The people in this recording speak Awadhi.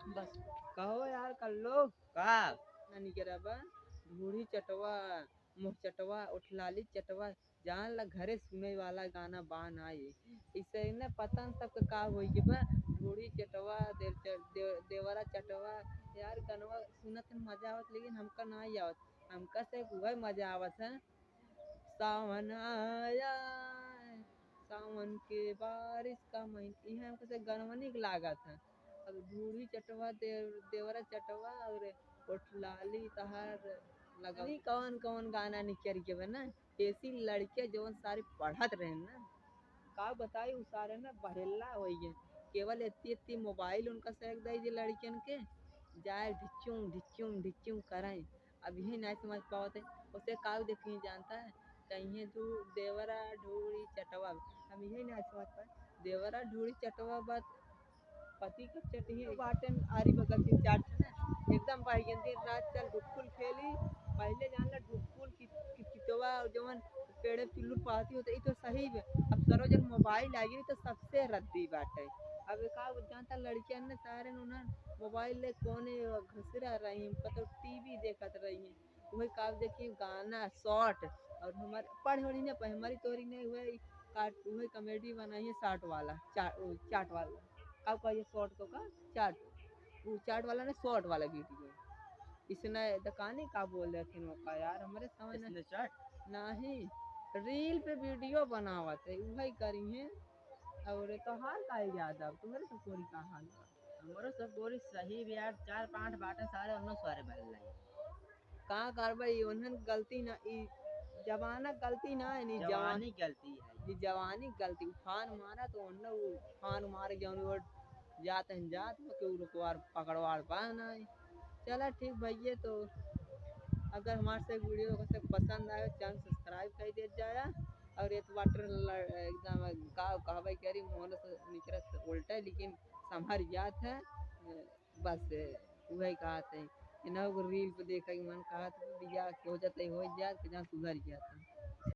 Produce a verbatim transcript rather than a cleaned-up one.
बस। कहो यार, कर लो। का? नानी के रबा, ढूढ़ी चटवा, मुँह चटवा, उठलाली चटवा, जान ला घरे सुने वाला गाना बा ना ये। इसे न पता न सबके का होई के बा, ढूढ़ी चटवा, देव-, देव-, देवरा चटवा। यार, गनवा सुनत में मजा आवत, लेकिन हमका ना आवत। हमका से उहे मजा आवत है, सावन आया, सावन के बारिश का महीना, इहे हमका से गनवा निक लागत है। अब ढूढ़ी चटवा, देव-, देवरा चटवा और उठलाली तहार लगा। अभी कौन कौन गाना निकल के बा ना, ऐसी लड़कियां जवन सारी पढ़त रहे ना, का बताई, उ सारे ना बहेला होई गए। केवल इतनी इतनी मोबाइल उनका से दे जे लड़कियन के, जाए ढिच्चुम ढिच्चुम ढिच्चुम करें। अब यही नहीं समझ पावत है, उसे का देखी जानता है, कहीं तू देवरा ढूढ़ी चटवा। हम यही नहीं समझ पाए, देवरा ढूढ़ी चटवा बात पति का चटही बाटे आरी बगल के चाट है ना, एकदम भाई दिन रात चल ढुक्कुल खेली। पहले जान ला ढुक्कुल की, की कितवा जवन पेड़े चुल्लू पाती होते, ई तो सही बे। अब सरो जन मोबाइल आ गई तो सबसे रद्दी बाटे। अब का जानता लड़कियन ने सारे उन्हें मोबाइल ले कोने घुसरा रही, कतो टीवी देखत रही। वही का देखी गाना शॉर्ट और हमार पढ़ ओढ़ी ना पाए, हमारी तोरी नहीं हुए काट, वही कॉमेडी बनाई है शॉर्ट वाला, चा-, ओ, चाट वाला। का कहिए शॉर्ट को का? चाट। वो चाट वाला ना शॉर्ट वाला वीडियो। इसने दुकानी का बोल रहे थे का यार, हमारे समझ ना। इसने चाट? नहीं, रील पे वीडियो बनावत है, वही करी है। और तोहार का याद अब तुम्हारे तो कोरी का हाल बा? हमरो सब गोरी सही भी यार, चार पाँच बाटे सारे, उन्नो सारे बहल रही। का करबे, ई उन्हन गलती ना, ई जमाना गलती ना है, नी जवान-, जवानी गलती है। ई जवानी गलती, उफान मारा तो उन्ने उफान मार के जौन वो जात हैं जात, बाकी उ रुकवार पकड़वार पा ना है। चला ठीक भैया, तो अगर हमारे से वीडियो को से पसंद आए, चैनल सब्सक्राइब कर दे जाया, और ये तो वाटर ल-, एकदम का कहबे करी, मोहन से निकरत उल्टा है, लेकिन संभर जात है। बस वही कहत है, इन्हें को रील पे देखा कि मन कहत बिया हो जाता है, हो जात, कि जहाँ सुधर जाता है।